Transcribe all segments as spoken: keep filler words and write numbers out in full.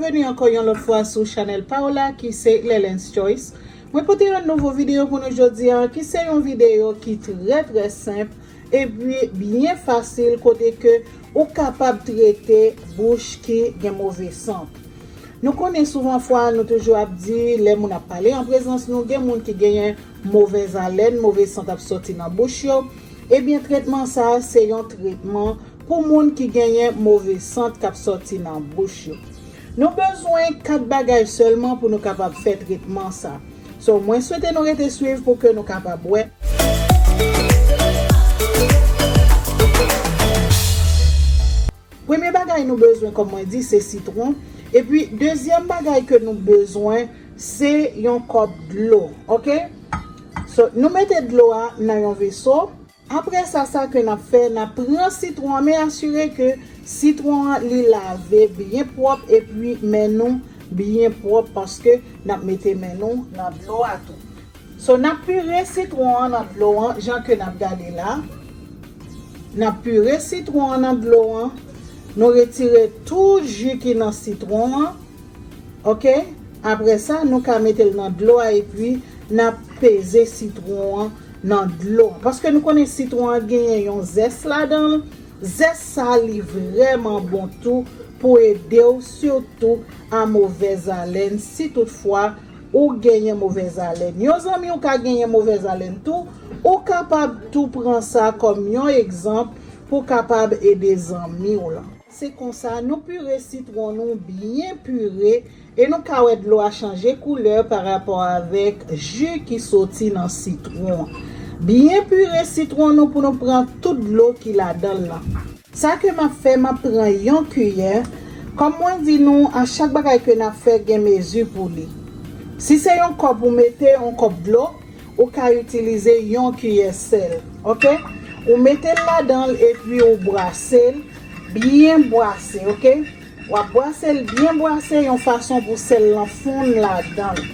Byenveni ankò yon lòt fwa sou chanèl pa w la ki se Lelens Choice. Mwen pote yon nouvo videyo pou nou jodi a, ki se yon videyo ki trè, trè senp epi byen fasil, kote ke ou kapab trete bouch ki gen move sant. Nou konnen souvan fwa nou toujou ap di, lè moun ap pale an prezans nou, gen moun ki genyen movèz alèn, move sant ap sòti nan bouch yo. Ebyen, tretman sa a se yon tretman pou moun ki genyen move sant k ap sòti nan bouch yo. Nou bezwen kat bagay sèlman pou nou kapab fè tretman sa. So, mwen swete nou rete swiv pou ke nou kapab wè. Premye bagay nou bezwen, kòm mwen di, se sitwon. Epi, dezyèm bagay ke nou bezwen, se yon kòp dlo, oke? So, nou mete dlo a nan yon veso. Apre sa, sa ke n ap fè, n ap pran sitwon an, men asire ke sitwon an li lave byen pwòp, epi men nou byen pwòp, paske n ap mete men nou nan dlo a tou. So, n ap pire sitwon an nan dlo an, jan ke n ap gade la. N ap pire sitwon an nan dlo an. Nou retire tout ji ki nan sitwon an. Oke? Apre sa, nou ka mete l nan dlo a epi n ap peze sitwon an nan dlo an. Paske nou konnen sitwon an genyen yon zès ladan l. Zès sa li vrèman bon tou pou ede w, sitou a movèz alèn, si toutfwa ou genyen movèz alèn. Yon zanmi w ka genyen movèz alèn tou, ou kapab tou pran sa kòm yon egzanp pou kapab ede zanmi w lan. Se konsa, nou pire sitwon nou byen pire e nou ka wè dlo a chanje koulè parapò avèk ji ki soti nan sitwon. Byen pire sitwon nou pou nou pran tout dlo ki ladan l lan. Sa ke m ap fè, m ap pran yon kiyè. Kòm mwen di nou, a chak bagay ke n ap fè gen mezi pou li. Si se yon kòp ou mete, yon kòp dlo, ou ka itilize yon kiyè sèl, oke? Ou mete l ladan l epi ou bwase l, byen bwase, oke? W ap bwase l byen bwase yon fason pou sèl lan fonn ladan l.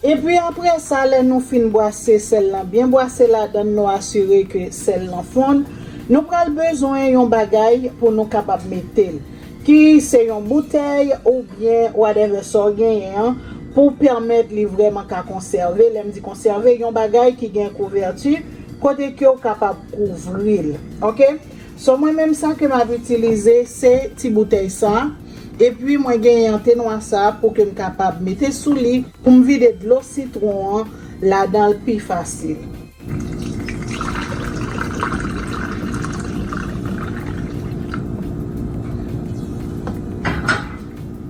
Epi apre sa, lè nou fin bwase sèl lan byen bwase ladan l, nou asire ke sèl lan fonn, nou pral bezwen yon bagay pou nou kapab mete l. Ki se yon boutèy oubyen whatever sa w genyen an, pou pèmèt li vrèman ka konsève. Lè m di konsève, yon bagay ki gen kouvèti, kote ke w kapab kouvri l. Oke? So, mwen menm, sa ke m ap itilize, se ti boutèy sa. Epi, mwen genyen antenwa sa pou ke m kapab mete sou li, pou m vide dlo sitwon an ladan l pi fasil.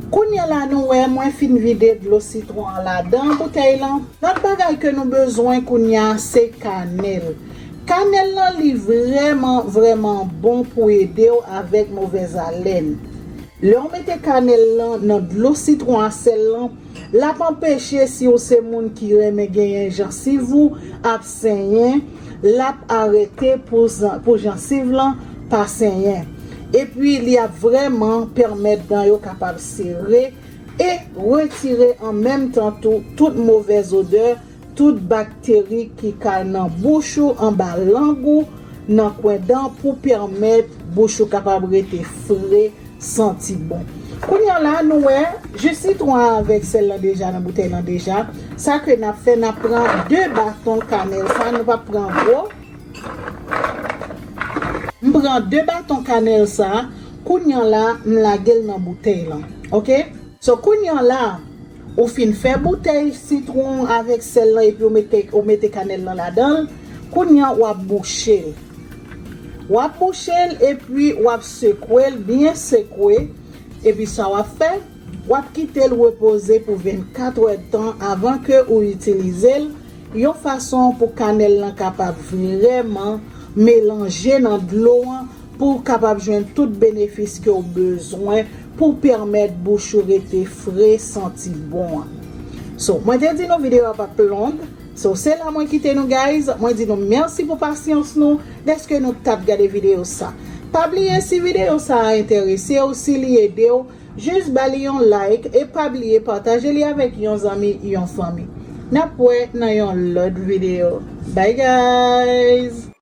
Kounye a la, nou wè, mwen fin vide dlo sitwon an ladan boutèy lan. Lòt bagay ke nou bezwen kounye a, se kanèl. Kanèl lan, li vrèman, vrèman bon pou ede w avèk movèz alèn. Lè w mete kanèl lan nan dlo sitwon a sèl lan, l ap anpeche, si w se moun ki renmen genyen jansiv ou ap senyen, l ap arete pou zan-, pou jansiv lan pa senyen. Epi, li ap vrèman pèmèt dan yo kapab sere e retire an menm tan tou tout movèz odè, tout bakteri ki ka nan bouch ou, anba lang ou, nan kwen dan, pou pèmèt bouch ou kapab rete fre, santi bon. Kounye a la, nou wè, ji sitwon an avèk sèl lan deja nan boutèy lan deja. Sa ke n ap fè, n ap pran de baton kanèl sa, nou p ap pran gwo. M pran de baton kanèl sa, kounye a la, m lage l nan boutèy lan. Oke? So, kounye a la, ou fin fè boutèy sitwon avèk sèl lan epi ou mete, ou mete kanèl lan ladan l. Kounye a, w ap bouche l. W ap bouche l epi w ap sekwe l, byen sekwe. Epi sa w ap fè, w ap kite l repoze pou vennkat èdtan avan ke ou itilize l, yon fason pou kanèl lan kapab vrèman melanje nan dlo an, pou w kapab jwenn tout benefis ke w bezwen pou pèmèt bouch ou rete fre, santi bon an. So, mwen te di nou videyo a p ap long. So, se la mwen kite nou, guys. Mwen di nou mèsi pou pasyans nou, dèske nou t ap gade videyo sa. Pa bliye, si videyo sa a enterese w, si li ede w, jis ba li yon like e pa bliye pataje li avèk yon zanmi, yon fanmi. N ap wè nan yon lòt videyo. Bye, guys!